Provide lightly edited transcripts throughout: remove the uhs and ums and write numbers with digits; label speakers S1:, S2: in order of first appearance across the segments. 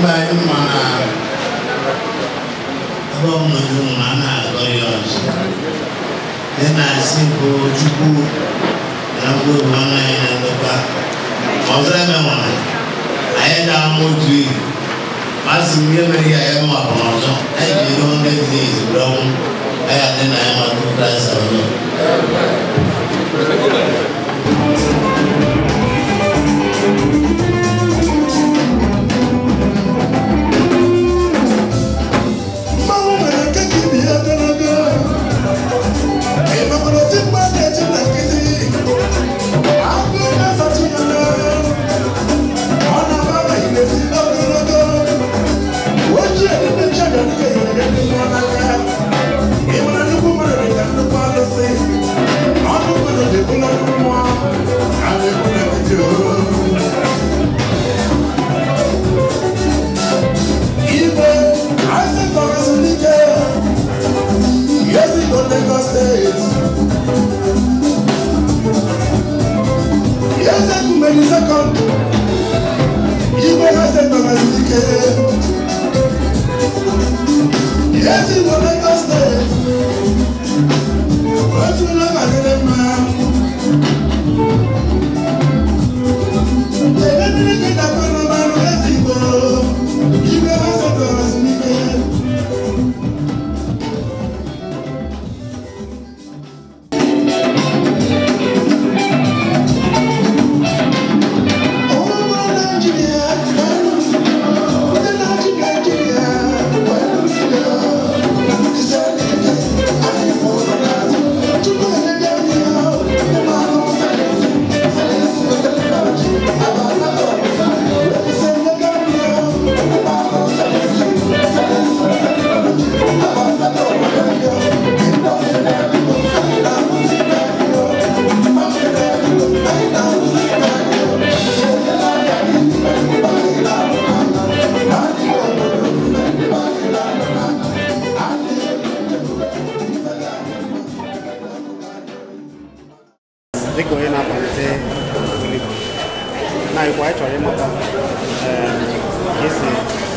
S1: Ndị anyị ma na ebe ọ nọ ihu na a na-agọ ya ọzọ. Ndị na-asị bụ Chukwu na mkpụrụ nwanne anyị na-emekwa. Ọzọ emenwana, anyị ga-ama otu ihu. Masị m ihe mere ya ya ma bụ n'ọzọ. Anyị ji ego ndị dị izugbe ọnwụ. Anyị adị na ya ma tupu Kraịst ọzọ.
S2: Dịka onye na-akwalite Oliver na ikwu anyị chọrọ ịmata ka esi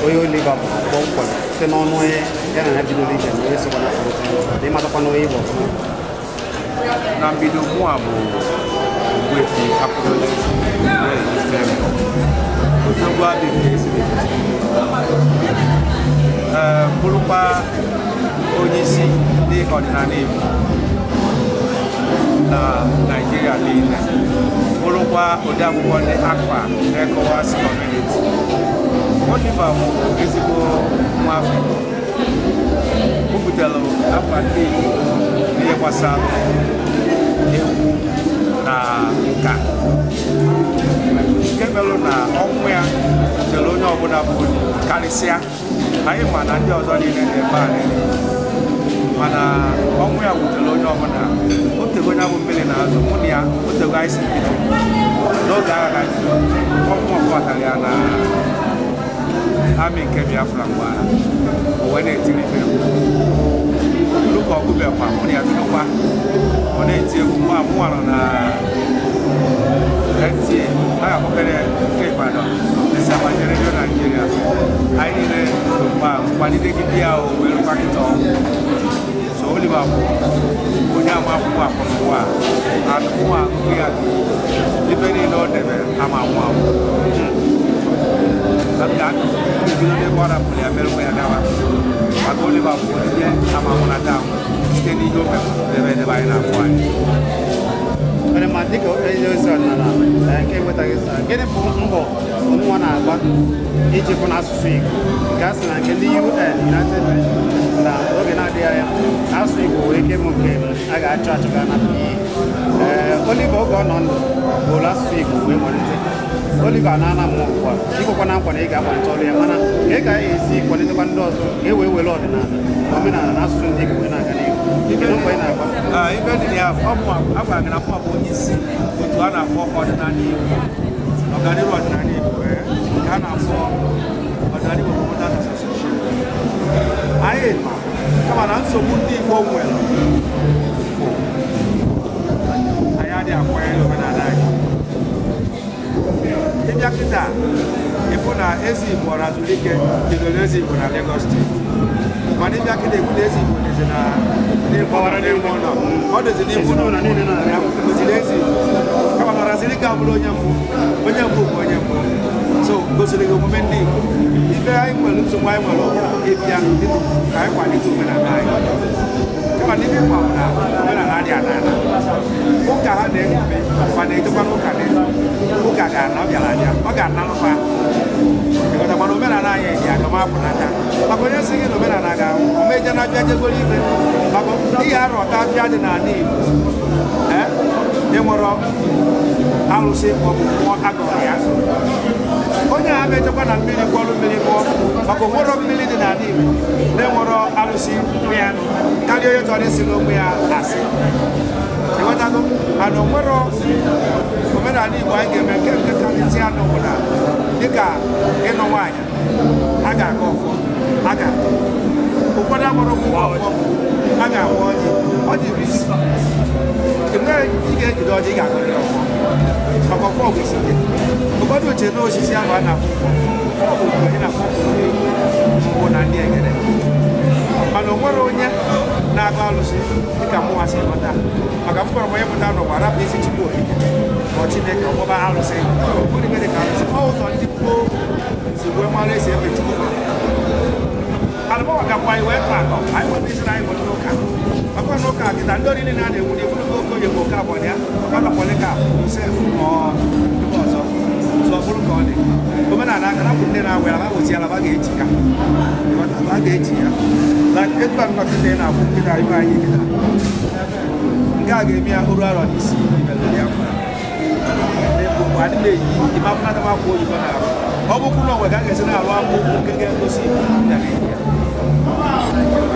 S2: onye Oliver bụ kpọmkwem site n'ọnụ onye ya na ya bidoro ije na onye sokwa na-akwalite na ịmatakwa na onye Igbo ọfụma.
S3: Na mbido mụa bụ Ogbuefi Ifem Odogwu adịghị ezigbo bụrụkwa onye isi ndị ọdịnala Igbo na Naịjirịa niile, bụrụkwa odeakwụkwọ ndị ACWA ECOWAS Community. Oliver bụ ezigbo nwa afọ Igbo. O butere afa ndị Igbo n'ihe gbasara egwu na nka, nke mere na ọnwụ ya chere onye ọbụla bụ karịsịa anyị ma na ndị ọzọ niile na-ebe a, mana ọnwụ ya wutere onye ọbụla. O tego onye bụ mmiri na azụ mụ na ya, o tego anyị si bido n'oge agha ọnwụ ọkpọtara ya na amị nke Biafra mgbe agha o wee na-etiri ife egwu ka ọ gụbekwa mụ na ya bidokwa ọ na-eti egwu. Mgbe a mụnwa nọ na NTA a ga-akpọkere nke Ibadan esi abanye redio Naijiria, anyị niile ma kwalitegide ya o wee rukwa kịta ọnwụ. So Oliver bụ onye ama akwụkwọ akwụ n'ụwa a, anụmụ agụgụ ya ife niile ọ debere ama anwụ anwụ. Ebido n'ebe ọ rapụrụ ya mere ya gawa, maka Oliver bụ onye ama anwụnata anwụ site n'ihe o mere debe edebe anyị na-afụ anyị.
S2: Ma dịka onye ozi ọdịnala nke enwetaghị nsa, gịnị bụ mbọ onwa na-agba iji fụ n'asụsụ Igbo nke a sị na nke ndị UN United Nations na oge na-adịghị anya asụsụ Igbo nwere ike ịbụ nke a ga-achọ achọ ga anapụ iyi. Oliver oge ọ nọ ndụ bụrụ asụsụ Igbo wee malite. Oliver na-ana mmụọ ugbu a, ikwekwa na nkwa na ị ga-akwalite ọrụ ya, mana ka ị ga-esi kwalitekwa ndị ọzọ ka e wee were ọdịnala na omenala na asụsụ ndị Igbo wee na-aga n'ihu. Kedu mbọ ị na-agba?
S3: Ife dị na ya, ọ gwara gị na mụ bụ onye isi otu a na-akpọ ọdịnala Igbo, ọganihu ọdịnala Igbo nke a na-akpọ Ọdịnala Igbo Promoters Association. Anyị ma kama na nsogbu ndị Igbo nwere bụ anyị adịghị akwanyere omenala anyị. Ịbịa kịta ịfụ ịfụ na eze Igbo Ọrazulike bidoro eze Igbo na Lagos steeti mana ịbịa kịta ekwu na eze Igbo dịzi na n'ime ụlọ ọ dịzi n'ime ụlọ gosiri eze Igbo kama na Ọrazulike abụrụ onye mbụ onye mbụ bụ onye mbụ so gosiri gị omume ndị Igbo ife anyị nwere nsogbu anyị nwere ịbịa ka anyị kwalite omenala anyị kama na ife kwa bụ na omenala adị ana ana ụka ha na-emume mana ejekwa n'ụka na ụka ga-ana ọ bịara abịa ọ ga-analụfa ịghọta mana omenala anyị dị aga ma apụ n'aka maka onye sị gị na omenala ga-anwụ omeje na abịa jegoro ife maka ihe arọta abịa dị n'ala Igbo enwere alụsị maọbụ mmụọ agọrọ ya onye a mejekwa na mmiri gwọrụ mmiri ṅụọ maka onwero mmiri dị n'ala Igbo na-enwero alụsị nwe ya karịa onye chọrọ isi n'onwe ya asị ịghọtago ana onwero omenala Igbo anyị ga-eme nke nke karịsịa anụ bụ na dịka ịnụ nwaanyị a ga-aga ọfọ a ga-atụ ụfọdụ amụrụ ụmụ ọfọ a ga-awa ọjị ọjị bụ isi mgbe ị ga-ejide ọjị ị ga-agọrịrị ọfọ maka ọfọ bụ isi gị ụfọdụ uche na osisi ahụ a na-akwụ ọfọ bụ mgbe ị na-akwụ mbụ na ndị egede mana o nwere onye na-agụ alụsị dịka mụnwa si ghọta maka mkpọrọ onye pụta n'ụwa rapụ isi Chukwu okike ma Chineke ọgbọba alụsị ụfọdụ ibe dịka alụsị ọ ụzọ ndị gboo si wee mara esi efe Chukwu alụmọwa gakwa anyị wee tọ atọ anyị nwere isi na anyị bụ ndị ụka maka na ụka kịta ndị oriri na na-enwu na ifuru okoye bụ oke abụọ ya maka na pọlịka sef ọ ebe ọzọ sọ bụrụ ka ọ dị omenala aka napụ ndị na-awa ya wozi ala ga-eji ka a ga-eji ya na etu a nnọkịta ị na-akwụ nkịta ibe anyị kịta nke a ga-eme ya oru arọ n'isi ya adị na-eyi ịmapụnata akwụ oyibo na-arụ ọ bụkwụ na onwe ka a ga-esi na-arụ akwụ ụkwụ nke ga-egosi ya na-eyi ya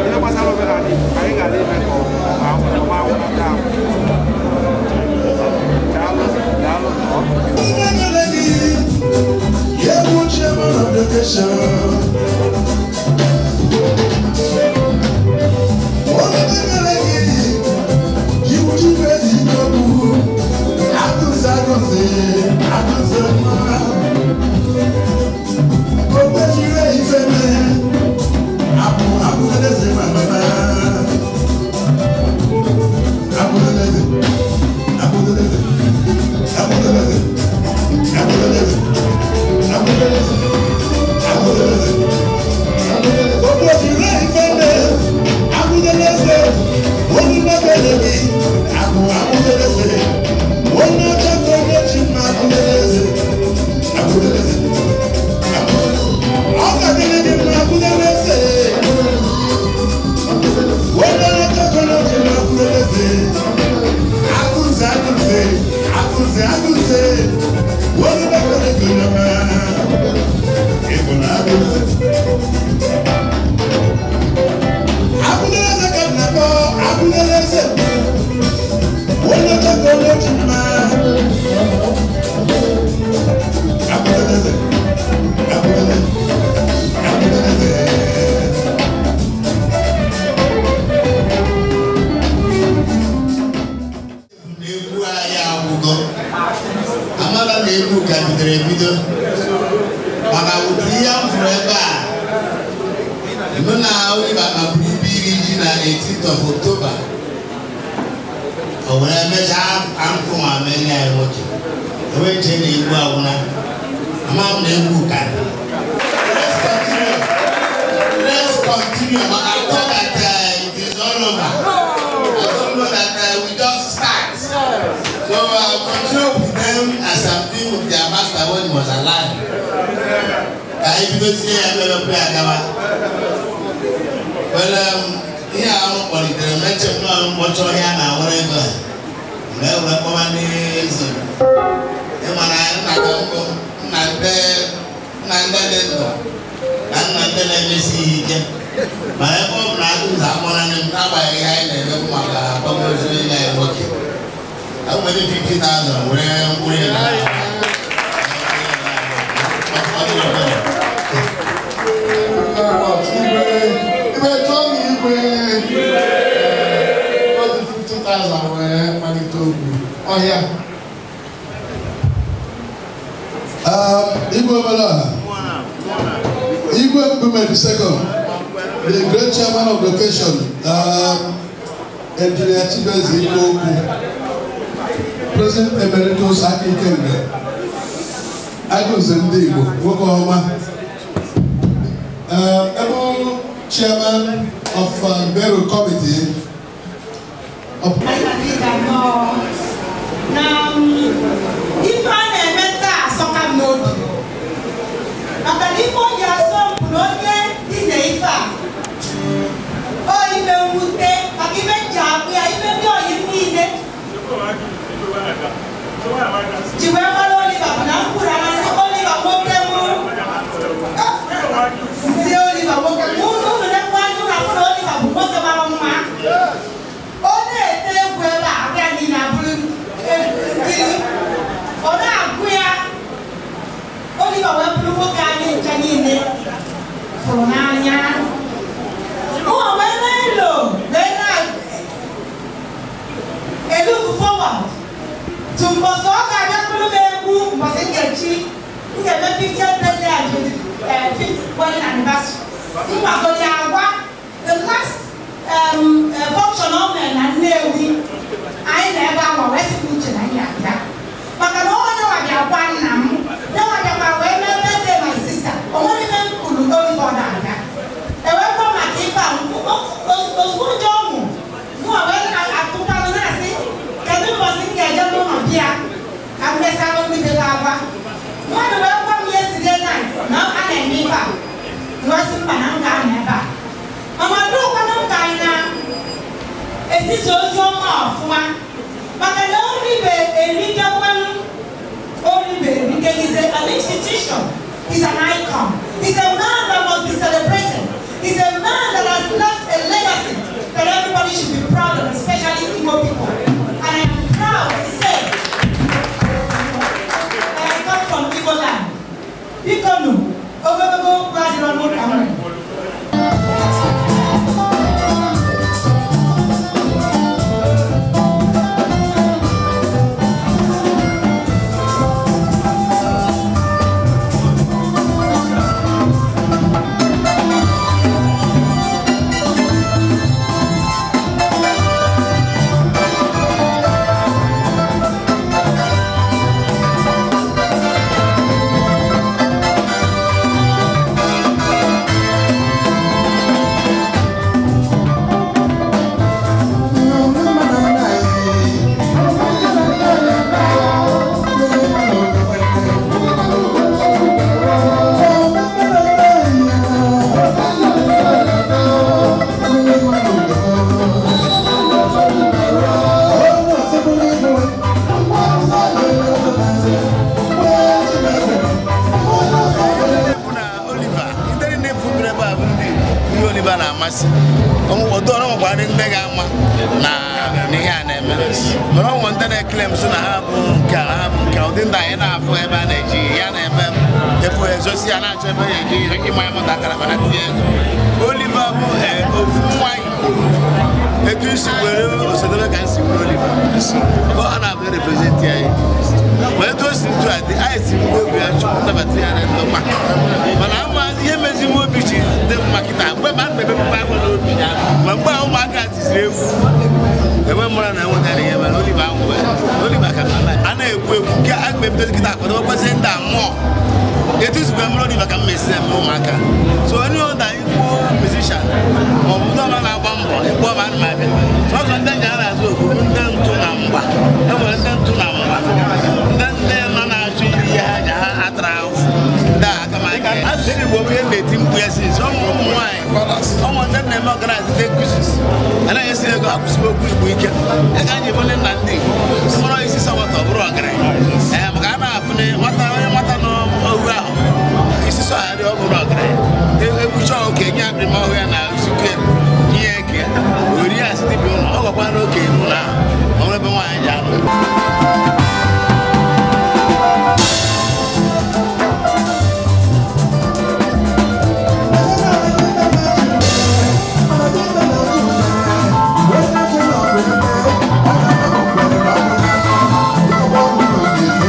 S3: ihe gbasara omenala Igbo anyị gara ime ka ọma anwụnata ahụ. Daalụ daalụ.
S1: Let's continue. I thought that it is all over. I don't know that we just start. So I'll continue with them as I'm doing with their master when he was alive. Well, here I'm I went 50,000.
S4: Oh yeah. Igbo Omelọha. Igwe Nkume II, the great chairman of the occasion, Engineer Chibeze Ikoku, President Emeritus Aki Ikenga, Agunze Ndị Igbo, nwoke ọma, able chairman of Meru Committee of
S5: Ife a na-eme taa asọka m n'obi maka na ife o ji asọ m bụ na onye dị na ife a o ife mwute maka ife m ji abụ ya ife ndị oyi m niile ji wee mara Oliver bụ na mkpụrụ amasị Oliver nwoke mụrụ si Oliver nwoke mụ na ụlọ na-ekwe anya ụlọ akwụna Oliver bụ nwoke mara mma ọ na-ete egwu ebe a abịa niile abụrụ nkiri ọ na-agụ ya Oliver wee bụrụ nwoke anyị ncha niile fụrụ n'anya ụwa wee na-elo wee na-elook forward to mbọsị ọ ga-abịa kpụrụ m egwu mbọsị m ga-echi m ga-eme 50th birthday and 25th wedding anniversary m gwagoro ya agwa the last function o mere na Nnewi anyị na ebe ahụ wee sị m uche na anyị abịa maka na onye nwa bịa gwa nna m nwa bịakwa wee mee birthday my sister o nwere ife m kwuru Oliver na-abịa ewekwa maka ife a ozugbo ụjọ ọmụ mụwa wee na-atụkwanụ na-asị kedu mbọsị m ga-eje n'ụlọ bịa ka m mesalụ ndị bere agwa mmadụ wee gwa m yesterday night na a na-eme ife a wee sị mba na m ga-anọ ebe a mama dụkwanụ m ka anyị na-ezisa ozi ọma ọfụma maka na Oliver erikekwanụ Oliver erike is an institution, is an icon, is a man that must be celebrated, is a man that has left a legacy that everybody should be proud of, especially Igbo people. And I am proud to say that I come from Igbo land. Biko nu, ogologo okwu adịrọ n'ụka m.
S1: Oliver bụ ofu nwa Igbo etu isi were Osadebe ka nsi were Oliver ọ na-abụ represent anyị ma etu o si ntu a dị anyị si mgbe obi ya chukwu nnabata ya na ndokwa mana ama ihe mezi m obi ji dị mma kịta mgbe ma mkpebe akwa n'obi ya ma mgbe a ụmụaka tiziri egwu enwe mara na enwetara ihe mana Oliver ahụ Oliver ka a na-ekwu ekwu nke a ga-ebido kịta akwadokwasị ndị a mmụọ etu isi wee mụrụ Oliver ka m mesi eme ụmụaka so onye ọda ikwu musician ma ọ bụ ndị ọma na-agba mbọ ikwu ọma ana m abịa sọsọ ndị nya na-azụ okwu ndị ntụ na mgba enwere ndị ntụ na mgba ndị ndị nọ na-achọ iri ihe ha ji ha atara ahụhụ ndị a aka m aka asụsụ Igbo bụ ihe na-eti mkpu ya sinsi ụmụ ụmụ nwaanyị ụmụ ndị na-eme ọganazi ndị nkụzis anaghị esi ego akwụsịghị okwu Igbo ike ya ka anyị bụ ndị nna ndị Igbo mụrụ isi sọgbọtọ bụrụ ọgaranya ee maka a na-afụ na nwata onye nwata n'ohu ahụ isi sọgharị ọ bụrụ ọgaranya egwucha oke nye abịrịma ọhụụ ya na nsukwu nye ya eke were ya asị dibịa ụlọ ọ gwakwa n'okenye n'ụlọ ahụ ọ nwere ebe nwaanyị ji anụ.
S4: Thank you.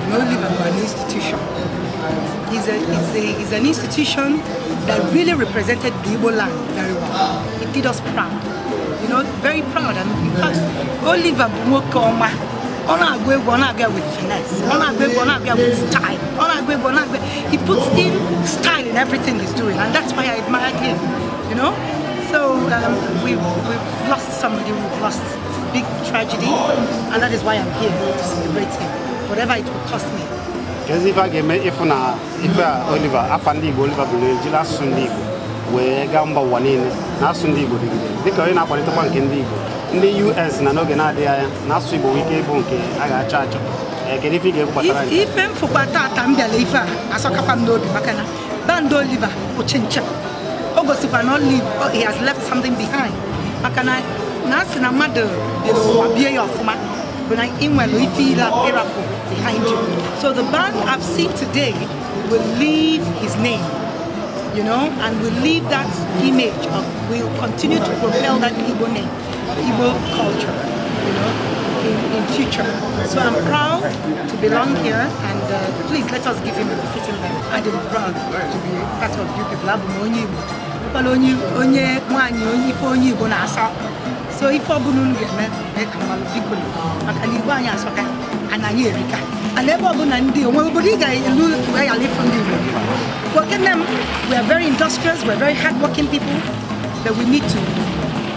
S6: na Oliver bụ an institution. He's an institution that really represented the Igbo land very well. It did us proud, you know, very proud. And in fact, Oliver bụ nwoke ọma. Ọ na-agụ egwu, ọ na-agụ with finesse. Ọ na-agụ egwu, ọ na-agụ with style. Ọ na-agụ egwu, ọ na-agụ. He puts in style in everything he's doing, and that's why I admired him, you know. So we've lost somebody, we've lost a big tragedy, and that is why I'm here to celebrate him, whatever it will cost me.
S2: Kezi ife a ga-eme ịfụ na ife a Oliver, afa ndị Igbo Oliver bụ na-ejiri asụsụ ndị Igbo wee gaa mba ụwa niile na asụsụ ndị Igbo dịgide dịka onye na-akwalitekwa nke ndị Igbo ndị US na n'oge na-adịghị anya na asụsụ Igbo nwee ike ịbụ nke a ga-achọ achọ. Kedu ife ị ga-ekwu gbasara nke?
S6: Ife m fụkwa tata m bịara ife a asọkakwa m n'obi maka na band Oliver bụ chinchin. O gosikwa na he has left something behind maka na asị na mmadụ bịara ụwa bie ya ọfụma bụ na ị nwere ife ịrapụ behind you. So the band I've seen today will leave his name, you know, and will leave that image of, will continue to propel that Igbo name, Igbo culture, you know, in future. So I'm proud to belong here, and please let us give him a befitting name. I'm proud to be part of you people. Abụ m onye Igbo. Onye nwaanyị onye ife onye Igbo na-asa. So ife ọbụla unu ga-eme mee ka mmalụ biko maka na Igbo anyị asọka ana anyị erika. And ebe ọbụla ndị onwe obodo ị ga-elu wee ghara ịfụ ndị Igbo. We are very industrious, we are very hardworking people, but we need to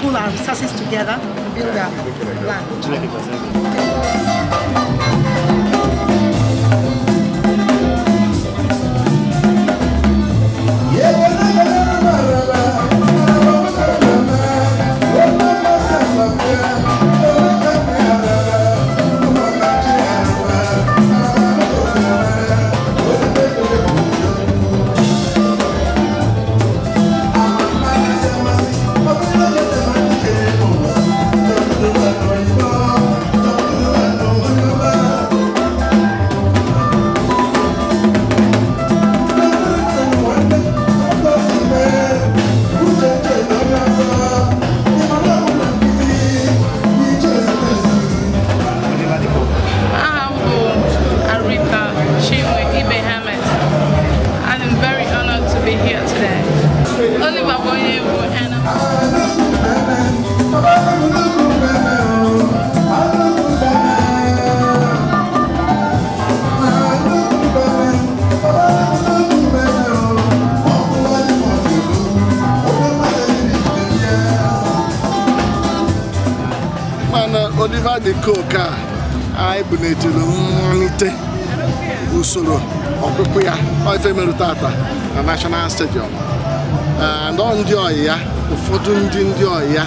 S6: pull our resources together and build our land.
S4: Oliver De Coque a anyị bunetere mmalite usoro ọkpụkpụ ya ife mere tata na National Stadium. And ndị ọyị ya, ụfọdụ ndị ọyị ya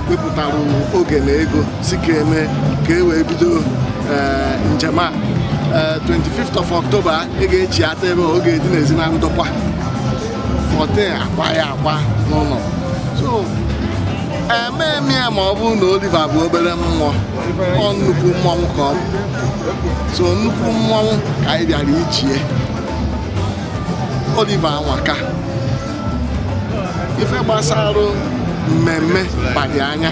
S4: wepụtara oge na ego si ka eme ka e wee bido njem a. 25th of October ị ga-echi ata ebe oge dị n'ezi na ndokwa 14 akwa ya akwa n'ụlọ. So ememe ya ma ọ bụrụ na Oliver bụ obere mmụọ, ọ nnukwu mmọnwụ ka ọ bụ. So nnukwu mmọnwụ ka anyị bịara ichie Oliver anwaka. Ife gbasara mmemme gbadi anya,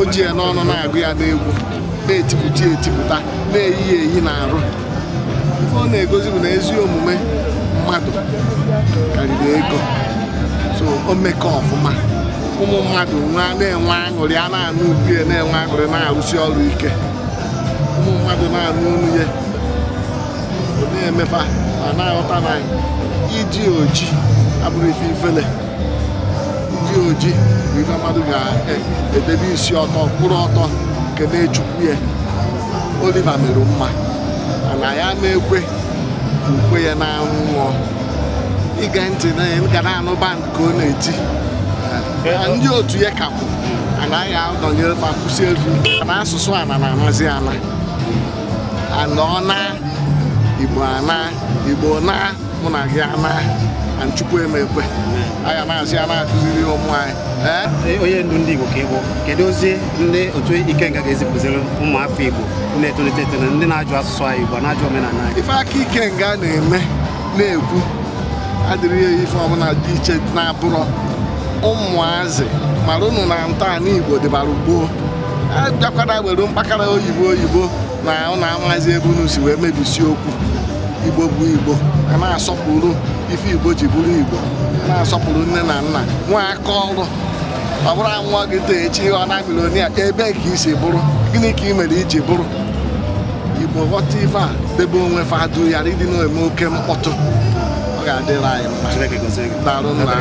S4: o ji ya n'ọnụ na-agụ ya n'egwu, na-etipụta etipụta, na-eyi ya eyi na-arụ. Ife ọ na-egosi bụ na ezi omume mmadụ karịrị ego. So o mekọ ọfụma, ụmụ mmadụ na-enwe aṅụrị, a na-anụ ugbu ya na-enwe aṅụrị, na-arụsi ọrụ ike. Ụmụ mmadụ na-anụ olu ya, ọ na-emefa ma na-aghọta na iji oji abụrụ ife ifele. Iji oji bụ ife mmadụ ga-edebe isi ọtọ, kwụrụ ọtọ, nke na-echukwu ya. Oliver mere mma, mana ya na-ekwe ukwe ya na-anwụọ. Ige ntị na ga na-anụ band ka ọ na-eti. Ndị otu ya ka kwụ anaghị anọnyere fa kwụsị efu na asụsụ ana na-amazi ana ana ọ na Igbo ana Igbo na mụ na gị ana na Chukwu emekwe anya na-asị a na-akụziri ụmụ anyị.
S2: Onye ndu ndị Igbo ka ịbụ, kedu ozi ndị otu Ikenga ga-ezipụziri ụmụafọ Igbo na-etolite eto na ndị na-ajụ asụsụ anyị Igbo na-ajụ omenala anyị?
S4: Ife aka Ikenga na-eme na-ekwu adịrị ya ife ọbụla dị iche na-abụrọ ụmụazị mara unu na ntọala Igbo dịbara gboo. Abịakwara were mkpakara oyibo oyibo Na ọ na-amazi ebe unu si wee mebisi okwu. Igbo bụ Igbo, a na-asọpụrụ ife Igbo ji bụrụ Igbo, a na-asọpụrụ nne na nna, nwa aka ọrụ. Ọ bụrụ anwụọ gị taa echi ọ na milonia, ebee ka i si bụrụ? Gịnị ka ị mere iji bụrụ? Igbo ghọta ife a, debe onwe fa adu, ghara ịdị na-eme oke mkpọtụ. Ọ ga-adịrị anyị mma.
S2: Chineke gozie gị.
S4: Daalụ nna.